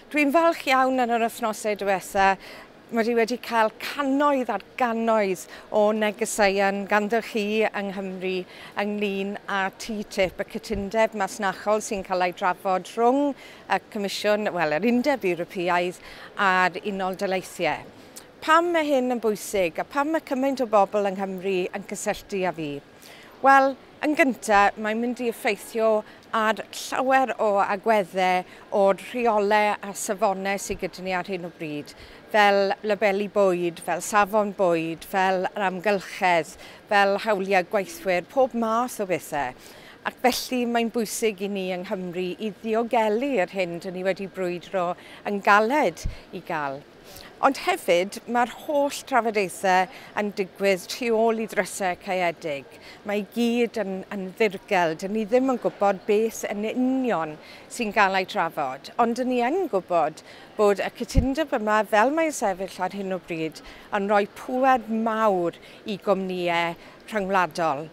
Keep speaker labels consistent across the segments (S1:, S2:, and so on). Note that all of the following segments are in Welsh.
S1: Dwi'n falch iawn yn yr wythnosau diwetha, mod i wedi cael cannoedd ar gannoedd o negeseuon ganddo chi yng Nghymru ynglyn â TTIP, y cytundeb masnachol sy'n cael ei drafod rhwng y Comisiwn, wel, yr Undeb Ewropeaidd a'r Unol Daleithiau. Pam mae hyn yn bwysig a pam mae cymaint o bobl yng Nghymru yn cysylltu â fi? Wel, yn gyntaf, mae'n mynd i effeithio ar llawer o agweddau o'r rheolau a safonau sydd gyda ni ar hyn o bryd, fel labelu bwyd, fel safon bwyd, fel yr amgylchedd, fel hawliau gweithwyr, pob math o bethau. Ac felly mae'n bwysig i ni yng Nghymru i ddiogelu yr hyn dyn ni wedi brwydro yn galed i gael. Ond hefyd, mae'r holl trafodaethau yn digwydd tu ôl i ddrysau caeedig. Mae i gyd yn ddirgel. Dyn ni ddim yn gwybod beth yn union sy'n cael ei trafod. Ond dyn ni yn gwybod bod y cytundeb yma, fel mae'n sefyll ar hyn o bryd, yn rhoi pŵer mawr i gwmnïau rhyngwladol.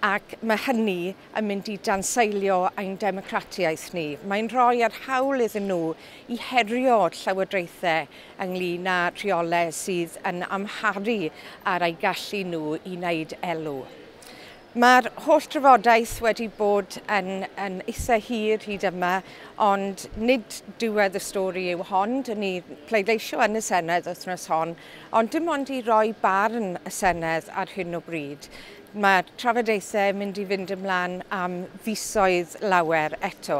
S1: Ac mae hynny yn mynd i danseilio ein democratiaeth ni. Mae'n rhoi yr hawl iddyn nhw i herio llywodraethau ynglyn â rheolau sydd yn amharu ar eu gallu nhw i wneud elw. Mae'r holl drafodaeth wedi bod yn eitha hir hyd yma, ond nid diwedd y stori yw hon. Dyn ni pleidleisio yn y Senedd wythnos hon, ond dim ond i roi barn y Senedd ar hyn o bryd. Mae'r trafodaethau yn mynd i fynd ymlaen am fisoedd lawer eto.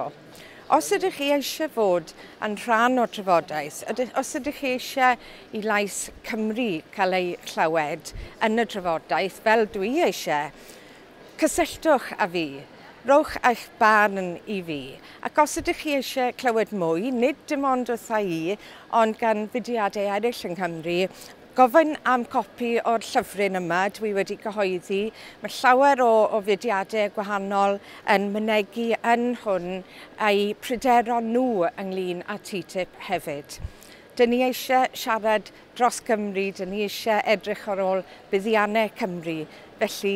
S1: Os ydych chi eisiau fod yn rhan o'r trafodaeth, os ydych chi eisiau i lais Cymru cael ei chlywed yn y trafodaeth, fel dwi eisiau, cysylltwch â fi, rowch eich barn i fi. Ac os ydych chi eisiau clywed mwy, nid dim ond wrtha i, ond gan fudiadau eraill yng Nghymru, gofyn am copi o'r llyfryn yma dwi wedi cyhoeddi. Mae llawer o fudiadau gwahanol yn mynegi yn hwn eu pryderon nhw ynglyn â TTIP hefyd. Dyn ni eisiau siarad dros Gymru, dyn ni eisiau edrych ar ôl buddiannau Cymru. Felly,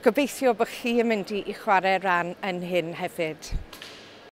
S1: gobeithio bod chi yn mynd i chwarae rhan yn hyn hefyd.